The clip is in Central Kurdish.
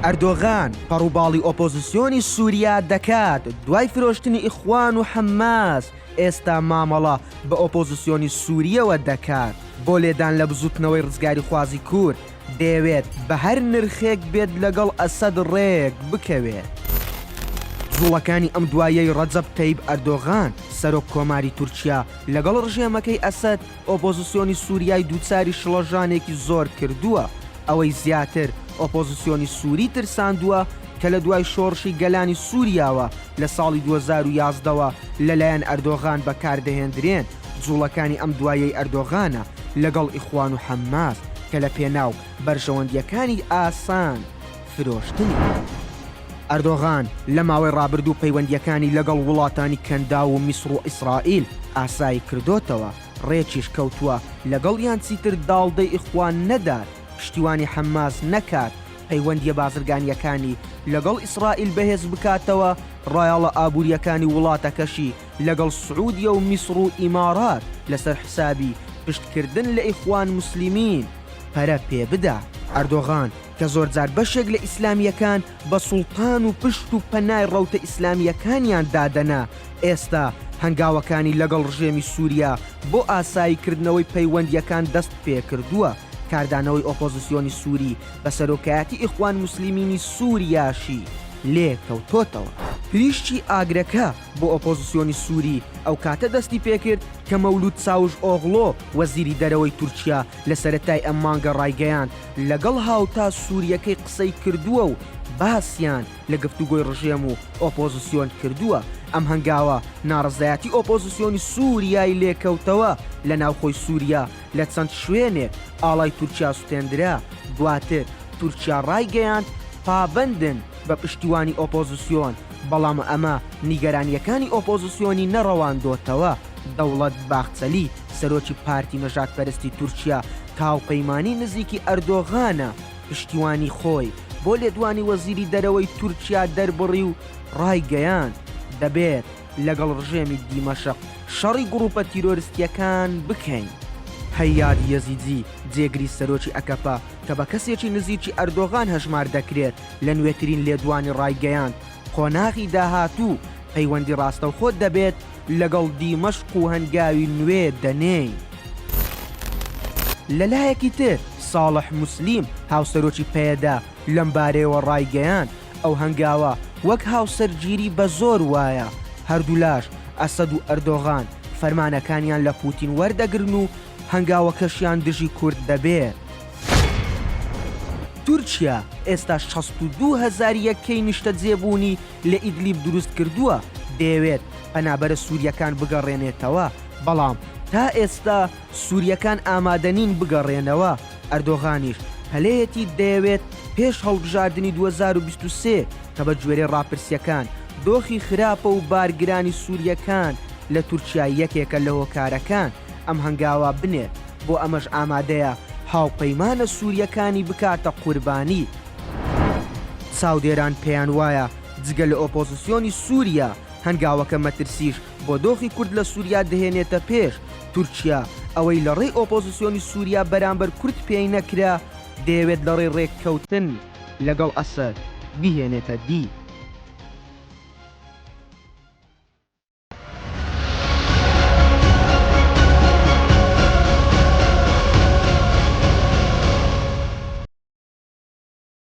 ئەردۆغان پەڕوباڵی ئۆپۆزسیۆنی سووریا دەکات، دوای فرۆشتنی ئیخوان و حەماس، ئێستا مامەڵە بە ئۆپۆزسیۆنی سوورییەوە دەکات بۆ لێدان لە بزووتنەوەی ڕزگاریخوازی کورد، دەیەوێت بە هەر نرخێک بێت لەگەڵ ئەسەد ڕێک بکەوێت. جوڵەکانی ئەم دواییەی ڕەجەب تەیب ئەردۆغان، سەرۆک کۆماری تورکیا لەگەڵ ڕژێمەکەی ئەسەد، ئۆپۆزسیۆنی سووریای دووچاری شڵەژانێکی زۆر کردووە، ئەوەی زیاتر ئۆپۆزسیۆنی سووری ترساندووە کە لە دوای شۆڕشی گەلانی سووریاوە لە ساڵی 2011 وە لەلایەن ئەردۆغان بەکاردەهێندرێن، جوڵەکانی ئەم دواییەی ئەردۆغانە لەگەڵ ئیخوان و حەماس کە لە پێناو بەرژەوەندییەکانی ئاسان فرۆشتنی. ئەردۆغان لە ماوەی ڕابردوو پەیوەندییەکانی لەگەڵ وڵاتانی کەنداو و میسڕ و ئیسرائیل ئاسایی کردۆتەوە، ڕێکیش کەوتووە لەگەڵیان چیتر داڵدەی ئیخوان نەدات، پشتیوانی حەماس نەکات، پەیوەندییە بازرگانییەکانی لەگەڵ ئیسرائیل بەهێز بکاتەوە، ڕایەڵە ئابوورییەکانی وڵاتەکەشی لەگەڵ سعودیە و میسڕ و ئیمارات لەسەر حسابی پشتکردن لە ئیخوان موسلیمین پەرە پێبدات. ئەردۆغان کە زۆرجار بەشێک لە ئیسلامییەکان بە سوڵتان و پشت و پەنای ڕەوتە ئیسلامییەکانیان دادەنا، ئێستا هەنگاوەکانی لەگەڵ ڕژێمی سووریا بۆ ئاساییکردنەوەی پەیوەندییەکان دەست پێکردووە، کاردانەوەی ئۆپۆزسیۆنی سووری بە سەرۆکایەتی ئیخوان موسلیمینی سووریاشی لێ کەوتۆتەوە. پریشکی ئاگرەکە بۆ ئۆپۆزسیۆنی سووری ئەو کاتە دەستی پێکرد کە مەولود چاوش ئۆغڵۆ وەزیری دەرەوەی تورکیا لە سەرەتای ئەم مانگە ڕایگەیاند لەگەڵ هاوتا سوورییەکەی قسەی کردووە و باسیان لە گفتوگۆی ڕژێم و ئۆپۆزسیۆن کردووە، ئەم هەنگاوە ناڕەزایەتی ئۆپۆزسیۆنی سووریای لێکەوتەوە، لە ناوخۆی سووریا لە چەند شوێنێک ئاڵای تورکیا سوتێندرا، دواتر تورکیا ڕایگەیاند پابەندن بە پشتیوانی ئۆپۆزسیۆن، بەڵام ئەمە نیگەرانییەکانی ئۆپۆزسیۆنی نەڕەواندۆتەوە، دەوڵەت باخچەلی، سەرۆکی پارتی نەژادپەرستی تورکیا کە هاوپەیمانی نزیکی ئەردۆغانە، پشتیوانی خۆی بۆ لێدوانی وەزیری دەرەوەی تورکیا دەربڕی و ڕایگەیاند، دەبێت لەگەڵ ڕژێمی دیمەشق شەڕی گڕوپە تیرۆرستییەکان بکەین. هەیاد یەزیجی، جێگری سەرۆکی ئەکەپە کە بە کەسێکی نزیکی ئەردۆغان هەژمار دەکرێت، لە نوێترین لێدوانی ڕایگەیاند، قۆناغی داهاتوو پەیوەندی ڕاستەوخۆ دەبێت لەگەڵ دیمەشق و هەنگاوی نوێ دەنێین. لەلایەکی تر، ساڵح موسلیم، هاوسەرۆکی پەیەدە لەمبارەیەوە ڕایگەیاند، ئەو هەنگاوە وەک هاوسەرگیری بە زۆر وایە، هەردوولاش، ئەسەد و ئەردۆغان، فەرمانەکانیان لە پوتین وەردەگرن و هەنگاوەکەشیان دژی کورد دەبێت. تورکیا ئێستا 62 هەزار یەکەی نیشتەجێبوونی لە ئیدلیب دروست کردووە، دەیەوێت پەنابەرە سوورییەکان بگەڕێنێتەوە، بەڵام تا ئێستا سوورییەکان ئامادەنین بگەڕێنەوە، ئەردۆغانیش پەلەیەتی دەیەوێت پێش هەڵبژاردنی 2023 کە بە گوێرەی ڕاپرسییەکان دۆخی خراپە و بارگرانی سوورییەکان لە تورکیا یەکێکە لە هۆکارەکان ئەم هەنگاوە بنێت، بۆ ئەمەش ئامادەیە هاوپەیمانە سوورییەکانی بکاتە قوربانی. چاودێران پێیان وایە جگە لە ئۆپۆزسیۆنی سووریا، هەنگاوەکە مەترسیش بۆ دۆخی کورد لە سووریا دەهێنێتە پێش، تورکیا ئەوەی لە ڕێی ئۆپۆزسیۆنی سووریا بەرامبەر کورد پێی نەکرا، دەیەوێت لە ڕێی ڕێککەوتن لەگەڵ ئەسەد بیهێنێتە دی.